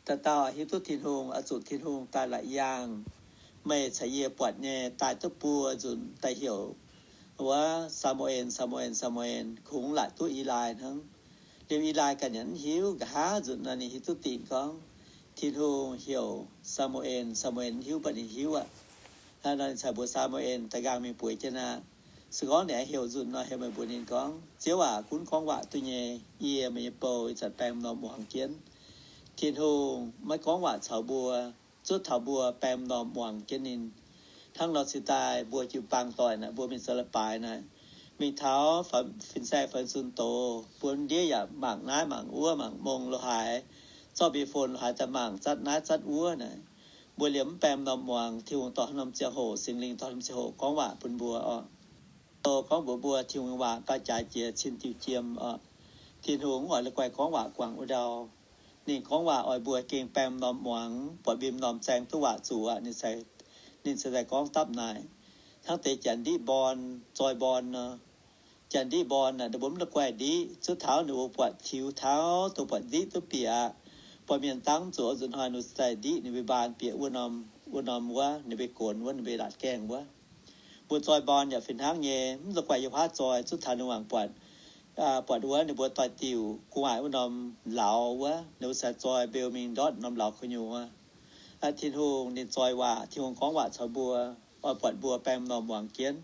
dauh dauh hiuv duqv Tin-Hungh, oix zuqc Tin-Hungh daaih la'yangh meih caux yie buatc nyei daaih duqv buo nzunc daaih heuc wuov Saa^mu^en, Saa^mu^en, Saa^mu^en, kungx laaic duqv Elii hnangv. Liuz Elii ganh yaac mv hiuv, nqa'haav nzunc nor ninh hiuv duqv dingc gorngv Tin-Hungh heuc Saa^mu^en, Saa^mu^en, mv hiuv mv baac ninh hiuv aqv. Hnangv nor ninh caux mbuox Saa^mu^en, Da'nqaang mingh bueix jienv aqv. Se gorngv ninh aengx heuc nzunc nor, heuc meih mbuox ninh gorngv, Ziouv aac, gunv gorngv waac duqv nyei. Yie, meih nyei bou, ih zanc baeng m'normh muangx jienv. Tin-Hungh maiv gorngv waac caux mbuo, zuov taux mbuo baeng m'normh muangx jienv ninh. Hnangv nor cingx daaih mbuo jiu-baang doic naaic, mbuo mingh zoux leiz-baaix naaic, mingh taux fin-saeng fin-sun doz, mbuo ndiev yaac mangc naaiv mangc wuov, mangc mong lo haaix, zorqv mbi fon lo haaix daaih mangc zatv naaiv zatv wuov naaic, mbuo liemh mv baeng m'normh muangx, Tin-Hungh dorh haaix norm ziangh hoc, Singx Lingh dorh haaix norm ziangh hoc gorngv waac bun mbuo oc. Sou gorngv mbuox mbuo, Tin-Hungh nyei waac daaih jaaix jiex cin diuh jiem oc. Tin-Hungh mv oix la'guaih gorngv waac guangc wuov ndau. Ninh gorngv waac oix mbuo gengh baeng m'normh muangx, buatc mbi m'normh zaeng duqv waac zuqc aqv. Ninh cingx daaih gorngv dapv naaic. Hnangv deix janx ndiqv mborn, zoi mborn nor. Janx ndiqv mborn naaic, ninh mbuo mv la'guaih ndiqv, zuov taux ninh mbuo buatc tiux taux dongh buatc ndiqv duqv bieqc aqv. Buatc mienh dangv zuqc oix nzunc hnoi ninh mbuo cingx daaih ndiqv ninh mbuo mbaanh bieqc wuov norm, wuov norm wuov, ninh mbuo gonx wuov, ninh mbuo laatc gaengh wuov. Mbuo zoi mborn yaac fih hnangv nyei, mv la'guaih yiem haav zoi, zuov taux ninh mbuo mangc buatc, buatc wuov ninh mbuo doix-diuc gu'nguaaic wuov norm lauz wuov, ninh mbuo cingx zoi mbeu mingh ndortv norm lauz gu'nyuoz wuov. Tin-Hungh ninh zoi waac, Tin-Hungh gorngv waac caux mbuo, oix buatc mbuo baeng m'normh muangx jienv.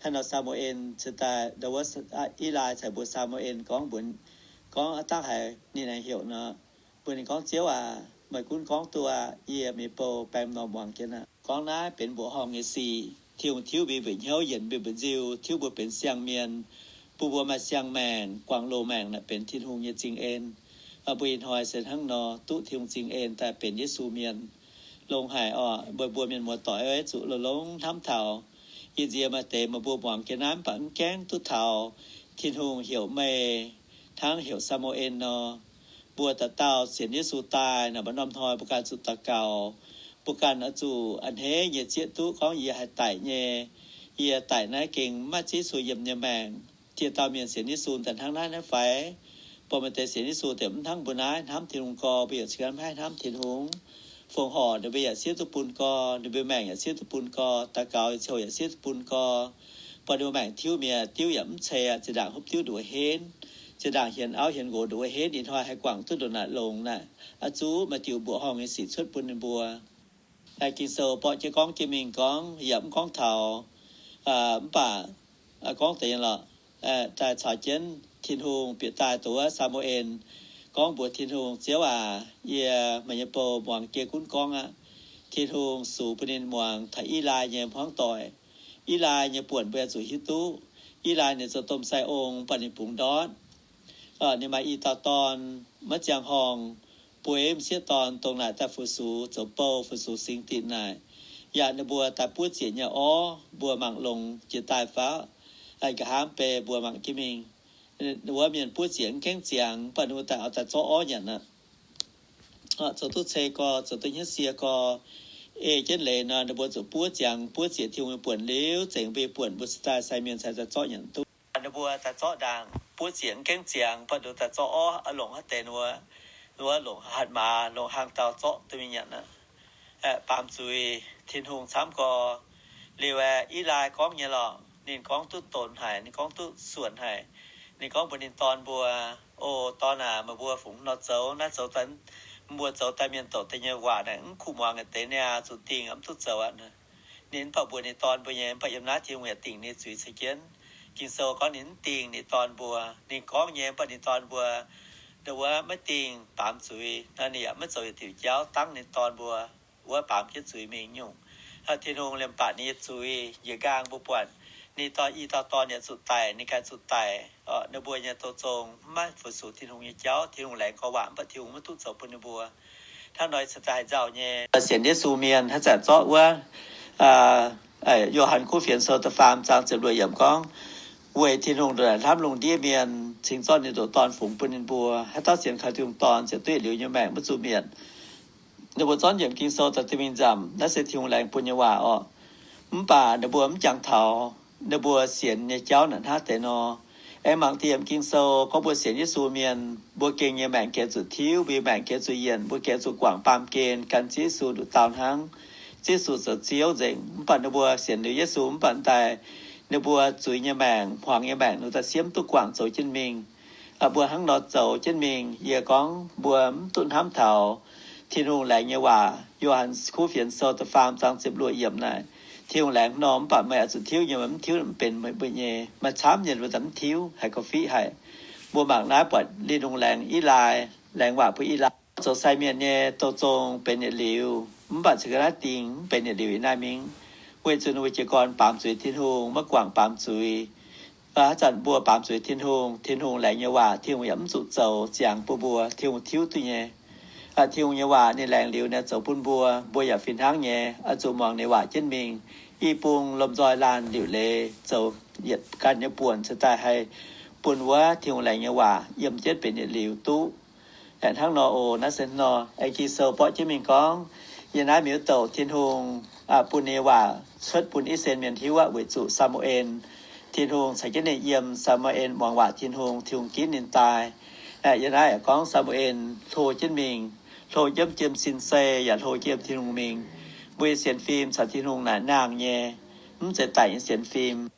Hnangv nor Saa^mu^en cingx daaih, wuov, Elii cingx mbuox Saa^mu^en gorngv mbuox, gorngv aav dangh haiz ninh aengx heuc nor, mbuox ninh gorngv, Ziouv aac, meih gunv gorngv duqv aqv. Yie, meih nyei bou, baeng m'normh muangx jienv aqv. Gorngv naaiv benx mbuoqc horngh nyei sic. Tin-Hungh tiuv mbuo mbuoqc hnyouv, yienc mbuo mbuoqc nziu, tiuv mbuo benx siang-mienh, bun mbuo maaih siang-maengc, guangc loz-maengc naaic benx Tin-Hungh nyei zingh en. Mbuo ih hnoi se hnangv nor duqv Tin-Hungh zingh en daaih benx Yesu mienh. Longx haic oc. Mbuo, mbuo mienh muoz-doic oix zuqc longx-longx hnamv taux. Yie nziex maaih deix meih mbuo muangx jienv naaiv mv baac mv gaengh duqv taux Tin-Hungh heuc meih hnangv heuc Saa^mu^en nor. Mbuo dauh dauh sienx Yesu daaih naaic, maaih norm hnoi mbuo ganh zuqc daux gaux. Mbuo ganh oix zuqc a'hneiv nyei zieqv duqv gorngv yie haih daic nyei. Yie daic naaiv gengh maiv zieqv Yesu yiem nyei maengc. Dieh dauh mienh sienx Yesu daaih hnangv naaiv, naaiv fai? Mbuo maaih deix sienx Yesu daaih mv hnangv mbuo naaiv hnamv Tin-Hungh gorx, mbuo yaac cingx ganh maiv haih hnamv Tin-Hungh. Fongc horc ninh mbuo yaac siev duqv bun gorx, ninh mbuo maengc yaac siev duqv bun gorx, daux gaux ziouc yaac siev duqv bun gorx. Buatc ninh mbuo maengc tiuv mi'aqv, diuv yaac mv ceix aqv, zinh ndaangc hopv diuv nduqc henv, zinh ndaangc hienx auv hienx nqox nduqc henv, ih hnoi haih guangc duqv ndongc naaic longx naaic, oix zuqc maaih diuc mbuoqc horngh nyei sic cuotv bun ninh mbuo. Ging-Sou borqv jienv gorngv jienv mingh gorngv, yaac mv gorngv taux, mv baac gorngv deix nyei lorqc, daaih caux jienv Tin-Hungh bieqc daaih dongh wuov Saa^mu^en gorngv mbuox Tin-Hungh, Ziouv aac, yie meih nyei bou muangx jienv gunv gorngv aqv. Tin-Hungh sux bun ninh muangx taux Elii nyei hmuangv doic. Elii nyei buonc mbuo yaac zuqc hiuv duqv. Elii ninh zoux domh sai ong, mv baac ninh bungx ndortv. Ninh maaih i dauh dorn, maiv ziangh horngh, bueix m'sieqv dorn dongh naaic daaih fu-sux zoux bou, fu-sux singx dinc naaic. Yaac ninh mbuo daaih buov ziec nyei orv, mbuo mangc longx jiex daaih faaux. Nqa'haav mv bei mbuo mangc jienv mingh. Wuov mienh buov ziec mv gaengh ziangx, mv baac ninh mbuo daaih oix daaih zorqv orv nyanc aqv. Zoux duqv cei gorx, zoux duqv hnyouv sie gorx, ei jienv leiz nor, ninh mbuo zuqc buov ziangx, buov ziec Tin-Hungh nyei buonc liuz, zengc mbuo nyei buonc mbuo cingx daaih sai mienh cingx daaih zorqv nyanc duqv. Ninh mbuo daaih zorqv ndaangc buov ziec mv gaengh ziangx, mv baac ninh mbuo daaih zorqv orv, longc haaix deix wuov, wuov longc hatc maaz, longc hlang dauh zorqv duqv mingh nyanc aqv. Baamz zuiz Tin-Hungh camv gorx. Liuz aeqv, Elii gorngv nyei lorqc, ninh gorngv duqv donx haic, ninh gorngv duqv suonc haic. Ninh gorngv mbuox ninh dorn mbuo, O dorn aac, meih mbuo fungx nor zoux, naaiv zoux daaih, mbuo zoux daaih mienh douc deix nyei waac naaic mv kuh muangx aqv, deix niaa zuqc dingh mv duqv zoux aqv. Ninh mv baac mbuox ninh dorn mbuo nyei, mv baac yiem naaiv Tin-Hungh yaac dingc ninh zuiz caux jienv. Ging-Sou gorngv ninh mv dingh ninh dorn mbuo. Ninh gorngv nyei, mv baac ninh dorn mbuo, ninh wuov maiv dingh baamz zuiz, ninh yaac maiv zoux yietc diuc jauv dangv ninh dorn mbuo wuov baamz jienv zuiz mingh nyungc. Tin-Hungh liemh baac ninh nyei zuiz njiec nqaang mbuo buatc, ninh dorn, i dauh dorn yaac zuqc daic, ninh ganh zuqc daic. Ninh mbuo nyei douz zong maiv fu-sux Tin-Hungh nyei jauv. Tin-Hungh laengz gorx waac, mv baac Tin-Hungh maiv duqv zoux bun ninh mbuo. Hnangv nor cingx daaih haih nzauh nyei. Sienx Yesu mienh haaix zanc zorqv wuov, Yo^han Kuv Fienx Sou da'faam zaang ziepc luoqc yiemc gorngv, weic Tin-Hungh ndongc naaic hnamv lungh ndiev mienh, cingx zorqv ninh ndoqc Dorn fungx bun ninh mbuo. Haaix dauh sienx kaux Tin-Hungh Dorn ziouc duqv yietc liuz nyei maengc maiv zuqc mietc. Ninh mbuo zorqv yiemc Ging-Sou daaih duqv mingh nzamc, naaiv se Tin-Hungh laengz bun nyei waac orqc. Mv baac ninh mbuo mv jangx taux ninh mbuo sienx nyei jauv naaic hnangv deix nor, Aengx mangc diemx Ging-Sou gorngv mbuo sienx Yesu mienh, mbuo gengh nyei maengc gengh zuqc tiuv, mbuo nyei maengc gengh zuqc yienc, mbuo gengh zuqc guangc baamh gen gan Ziouv Yesu nduqc dauh hnangv. Ziouv Yesu zoux Ziouv nzengc, mv baac ninh mbuo sienx liuz Yesu mv baac daaih ninh mbuo zuiz nyei maengc, hmuangx nyei maengc, ninh daaih siemv duqv guangc zoux jienv mingh. Mbuo hnangv nor zoux jienv mingh, yie gorngv mbuo mv duqv hnamv taux Tin-Hungh laengz nyei waac. Yo^han Kuv Fienx Sou da'faam zaang ziepc luoqc yiemc naaic, Tin-Hungh laengz nor, mv baac meih oix zuqc tiuv nyei, meih mv tiuv, mv benx meih mbuo nyei. Maaih camv mienh mbuo daaih mv tiuv, haih gauh fiqv haic. Mbuo mangc naaiv buatc Lingh Nungh laengz Ilai, laengz waac bun Ilai. Zoux sai mienh nyei douh zong benx yietc liuz, mv baac cingx ga'naaiv dingh mv benx yietc liuz. Ih naaiv mingh weic zuqc ninh mbuo jiez gorn baamz zuiz Tin-Hungh, maiv guangc baamz zuiz. Haaix zanc mbuo baamz zuiz Tin-Hungh, Tin-Hungh laengz nyei waac Tin-Hungh yaac mv zuqc zoux ziangx bun mbuo. Tin-Hungh tiuv duqv nyei. Tin-Hungh nyei waac ninh laengz liuz ninh zoux bun mbuo, mbuo yaac fih hnangv nyei oix zuqc muangx ninh waac jienv mingh. I bung lomh nzoih laanh liuc leiz zoux yietc ganh nyei buonc cingx daaih haih bun wuov Tin-Hungh laengz nyei waac yiem jienv benx yietc liuz duqv. Aengx hnangv nor oc. Naaiv se nor, aengx Ging-Sou borqv jienv mingh gorngv, yiem naaiv miuc douc Tin-Hungh bun ninh nyei waac cuotv bun I^saa^laa^en Mienh hiuv aqv, weic zuqc Saa^mu^en, Tin-Hungh caux jienv ninh yiem. Saa^mu^en muangx waac Tin-Hungh, Tin-Hungh ginv ninh daaih. Yiem naaiv yaac gorngv Saa^mu^en hlo jienv mingh, hlo jienv yiem sin sei yaac hlo jienv yiem Tin-Hungh mingh. Mbuo nyei sienx fim caux Tin-Hungh naaic nangh nyei, mv zeiz daic nyei sienx fim.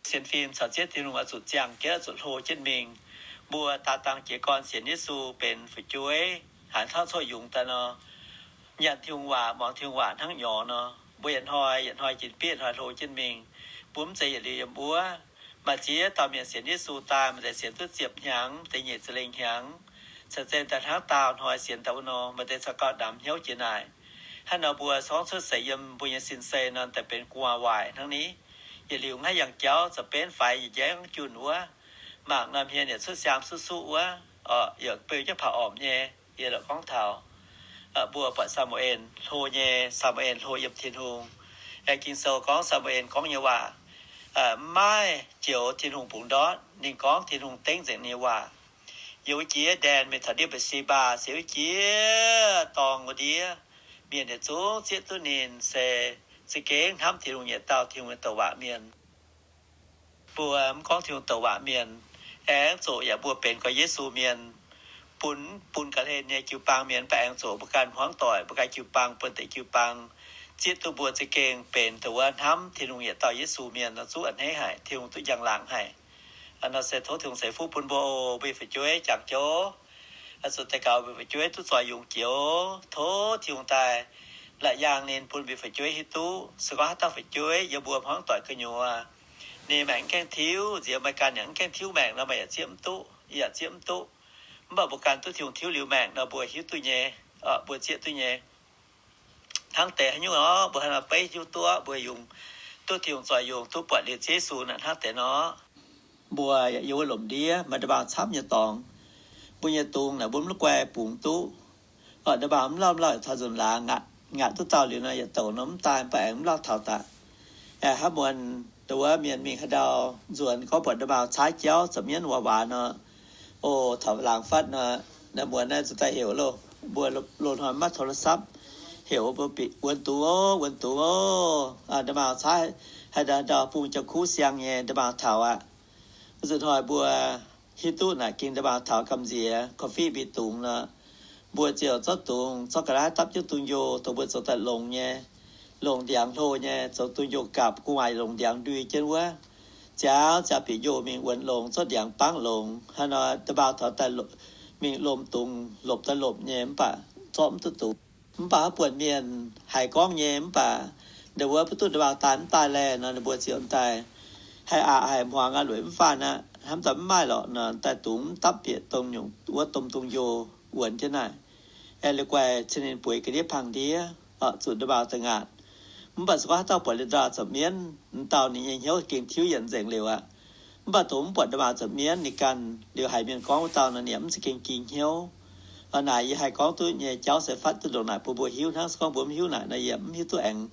Sienx fim caux Ziouv Tin-Hungh oix zuqc ziangh jienv, oix zuqc hlo jienv mingh. Mbuo daauh dangh jiez gorn sienx Yesu benx fu'jueiv, haaix tauv coqv yungz daaih nor, nyanc Tin-Hungh waac, muangx Tin-Hungh waac hnangv nyorx nor, mbuo yietc hnoi yietc hnoi jin-bieqv hnoi hlo jienv mingh. Mbuo mv zeiz yietc liuz yiem wuov. Maaih ziex dauh mienh sienx Yesu daaih, maaih deix sienx duqv ziepc hnyangx, deix nyeic ziepc lengh hnyangx, caux zinh daaih hnangv daauh hnoi sienx daaih wuov nor, maaih deix caux gauh namx hnyouv jiex naaic. Hnangv nor mbuo corc cuotv seix yiem mbuo nyei sin sei nor, daaih benx gu'nguaaz waaic hnangv ni. Yietc liuz maiv yangh jauv, za'benv faix njiec njaeng junh wuov, mangc norm hmien yaac cuotv siaam suqv suqv wuov, yaac beu jienv paav ormc nyei. Yie lorqc gorngv taux mbuo buatc Saa^mu^en hlo nyei, Saa^mu^en hlo yiem Tin-Hungh. Aengx Ging-Sou gorngv Saa^mu^en gorngv nyei waac maiv joux Tin-Hungh bungx ndortv. Ninh gorngv Tin-Hungh dengv nzengc ninh nyei waac. Yiem wuov jiex Ndaen mingh taux ndiev Mbetc^se^mbaa se wuov jiex dorngh wuov ndiev, mienh yietc zungv zieqv duqv ninh se za'gengh hnamv Tin-Hungh yietc dauh Tin-Hungh nyei douc waac mienh. Mbuo mv gorngv Tin-Hungh douc waac mienh, aengx zoqc yaac mbuo benx gorx Yesu mienh, bun, bun ga'hlen nyei jiu-baang mienh, mv baac aengx zoqc mbuo ganh hmuangv doic, mbuo ganh jiu-baang, buonv deix jiu-baang, zieqv duqv mbuo za'gengh benx dongh wuov hnamv Tin-Hungh yietc dauh Yesu mienh nor, zuqv a'hneiv haic, Tin-Hungh duqv njang-laangc haic. Nor se tov Tin-Hungh ceix fuqv bun mbuo oc. Mbuo nyei fu'jueiv jangx joux, zuqc daux gaux mbuo fu'jueiv duqv zoih yungz jiex. Tov Tin-Hungh daaih la'yangh ninh, bun mbuo fu'jueiv hiuv duqv se gorngv haaix dauh fu'jueiv yiem mbuo hmuangv doic gu'nyuoz, ninh maengc mv gaengh tiuv, nziex meih ganh yaac mv gaengh tiuv maengc nor, meih yaac zieqv mv duqv, yaac zieqv mv duqv. Mv baac mbuo ganh duqv Tin-Hungh tiuv liuz maengc nor, mbuo hiuv duqv nyei, mbuo zieqv duqv nyei. Hnangv deix haaix nyungc nor, mbuo hnangv nor beiv hiuv duqv mbuo yungz, duqv Tin-Hungh zoih yungz, duqv buatc liuz Ziouv Yesu naaic hnangv deix nor, mbuo yaac yiem wuov lomc ndiev maaih nda'maauh camv nyei dorngx. Mbuo nyei dungz naaic mbuo mv guai bungx duqv. Nda'maauh mv lauh mv lauh taux nzunc laangz, ngaatc duqv dauh liuz nor, yietc douc nor mv daaih, mv baac aengx mv lauh taux daaih. Hnangv muonz dongh wuov mienh mingh haaix ndau nzuonx gorngv buatc nda'maauh caaiv jauv za'mienv waac waac nor, o, taux laangz fatv nor, naaiv muonz naaiv zuqc daaih heuc loh. Mbuo loz-hnoi maiv โทรศัพท์, heuc mbuo bieqc wuonx dungz oc, wuonx dungz oc. Nda'maauh caaiv haaix ndau bung jauv-kuv siang nyei nda'maauh taux aqv. Nzunc hnoi mbuo hiuv duqv naaic ging nda'maauh taux gamh nziex, korv-fiqv mbiv dungz nor, mbuo ziouc zorqv dungz, zorqv ga'naaiv dapv jienv dungz-njoh, dongh mbuo zoux daaih longx nyei, longc ndiangx hlo nyei, zoux dungz-njoh gapc gu'nguaaic longc ndiangx ndui jienv wuov, ziangx ziangx bieqc njoh mingh wuonx longx, zorqv ndiangx bangv longx. Hnangv nor nda'maauh taux daaih mingh lomh dungz, lopc daaih lopc nyei, mv baac zorqv mv duqv dungz. Mv baac haaix buonc mienh haiz gorngv nyei, mv baac ndongc wuov mv duqv nda'maauh daaih mv daaih laeh nor, ninh mbuo ziouc daaih haih aqc haic, hmuangx aqv, lueic mv faanh aqv, hnamv daaih mv maaih lorqc nor, daaih dungz mv dapv bieqc dongh nyungc wuov domh dungz-njoh wuonx jienv naaic. Aengx liuz guaih cin ninh bueix ga'ndiev pangh ndiev, zuqc nda'maauh daaih ngaatc. Mv baac se gorngv haaix dauh buatc liuz nda'maauh za'mienv, m'dauh ninh nyei hnyouv gengh tiuv yienc nzengc liuz aqv. Mv baac dongh mv buatc nda'maauh za'mienv ninh ganh liuz haiz mienh gorngv wuov dauh nor, ninh yaac mv za'gengh ging hnyouv. Naaic yie haih gorngv duqv nyei jauv se fatv duqv ndongc naaic bun mbuo hiuv hnangv. Se gorngv mbuo mv hiuv naaic nor, yie mv hiuv duqv aengx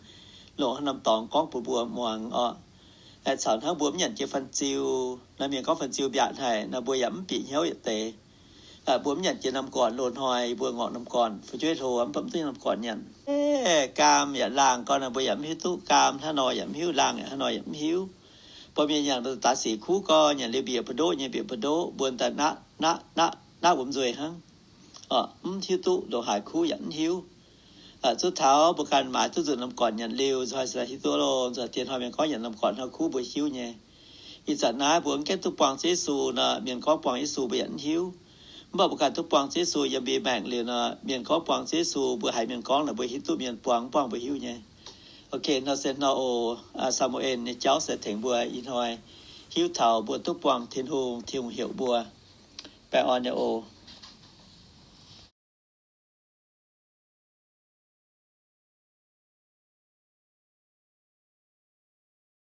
longc haaix norm dorngx gorngv bun mbuo muangx oc. Caux hnangv mbuo mv nyanc jiex fan-ziu nor, mienh gorngv fan-ziu mbiaatc haic nor, mbuo yaac mv bieqc hnyouv yietc deix. Mbuo mv nyanc jiex norm gorn, loz-hnoi mbuo ngorc norm gorn, fu'jueiv hlo mv baac mv duqv norm gorn nyanc. Gaam yaac laangh gorn, mbuo yaac mv hiuv duqv gaam hnangv nor, yaac mv hiuv laangh hnangv nor, yaac mv hiuv. Mbuo mienh yangh daaih sic kuv gorx, nyanc liuz mbiec buoz-ndoqv nyei, mbiec buoz-ndoqv, mbuo daaih naqv, naqv, naqv wuom nzueic hnangv. Mv hiuv duqv ndongc haaix kuv yaac mv hiuv. Zuov taux mbuo ganh maaiz duqv nzunc norm gornc nyanc liuz, nzunc hiuv duqv loh, nzunc dien hnoi mienh gorngv nyanc norm gornc hnoi kuv mbuo hiuv nyei. Ih zanc naaiv mbuo mv gaengh duqv buangh Yesu nor, mienh gorngv buangh Yesu mbuo yaac mv hiuv. Mv baac mbuo ganh duqv buangh Yesu yiem mbuo maengc liuz nor, mienh gorngv buangh Yesu, mbuo haiz mienh gorngv naaic mbuo hiuv duqv mienh buangh, buangh mbuo hiuv nyei. Ok, nor se nor oc. Saa^mu^en nyei jauv se tengx mbuo ih hnoi hiuv taux mbuo duqv buangh Tin-Hungh, Tin-Hungh heuc mbuo. Baengh orn nyei oc.